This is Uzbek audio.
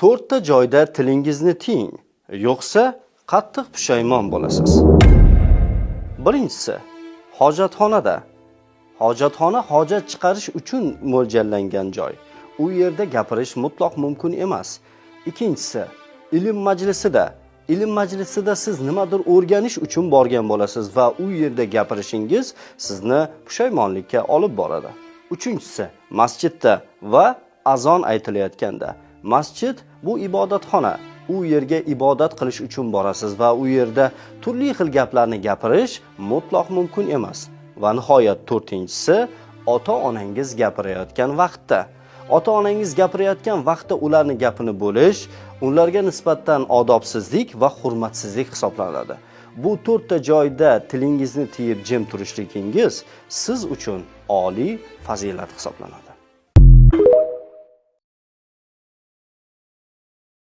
To'rtta joyda tilingizni tiying, yo'qsa qattiq pushaymon bo'lasiz. Birinchisi, hojatxonada. Hojatxona hojat chiqarish uchun mo'ljallangan joy. U yerda gapirish mutlaq mumkin emas. Ikkinchisi, ilm majlisida. Ilm majlisida siz nimadir o'rganish uchun borgan bo'lasiz va u yerda gapirishingiz sizni pushaymonlikka olib boradi. Uchinchisi, masjidda va azon aytilayotganda. Masjid bu ibodatxona. U yerga ibodat qilish uchun borasiz va u yerda turli xil gaplarni gapirish mutlaq mumkin emas. Va nihoyat to'rtinchisi, ota-onangiz gapirayotgan vaqtda. Ota-onangiz gapirayotgan vaqtda ularni gapini bo'lish, ularga nisbatan odobsizlik va hurmatsizlik hisoblanadi. Bu to'rtta joyda tilingizni tiyib jim turishligingiz siz uchun oliy fazilat hisoblanadi.